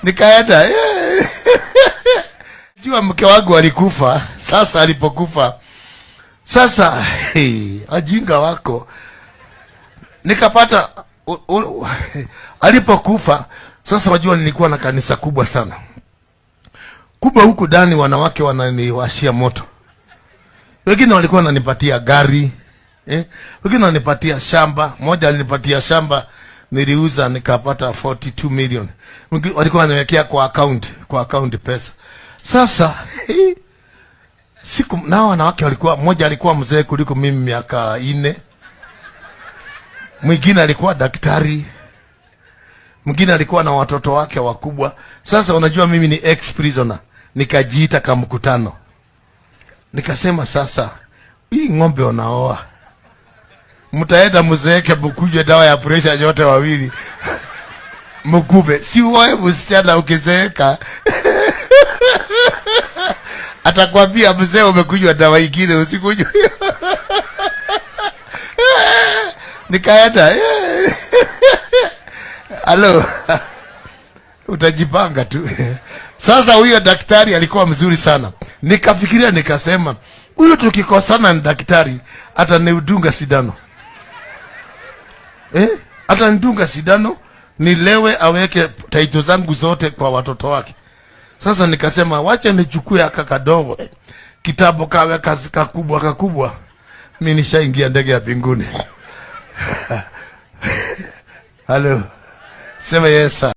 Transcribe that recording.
Nikaenda. Jua mke wangu alikufa. Sasa alipokufa, sasa, hey, ajinga wako nikapata alipokufa sasa, wajua nilikuwa na kanisa kubwa sana, kubwa huku ndani, wanawake wananiwashia moto, wengine walikuwa wananipatia gari, eh? Wengine wananipatia shamba. Moja alinipatia shamba, niliuza nikapata 42 million. Wengine walikuwa wananiwekea kwa account pesa. Sasa siku nao wanawake walikuwa, mmoja alikuwa mzee kuliko mimi miaka 4, mwingine alikuwa daktari, mwingine alikuwa na watoto wake wakubwa. Sasa unajua mimi ni ex prisoner, nikajiita kamkutano, nikasema, "Sasa hii ng'ombe unaoa, mtaenda mzeeke, mkunywe dawa ya presha nyote wawili mkufe. Si uoe msichana, ukizeeka atakwambia, 'Mzee, umekunywa dawa ingine, usikunywe.'" Nikaenda, halo, utajipanga tu. Sasa huyo daktari alikuwa mzuri sana, nikafikiria nikasema, huyu tukikosana ni daktari, atanidunga sindano, eh? Atanidunga sindano nilewe, aweke title zangu zote kwa watoto wake. Sasa nikasema, wacha nichukue aka kadogo kitabu kawe kazi kakubwa kakubwa, mi nishaingia ndege ya mbinguni. Halo, sema yes sir.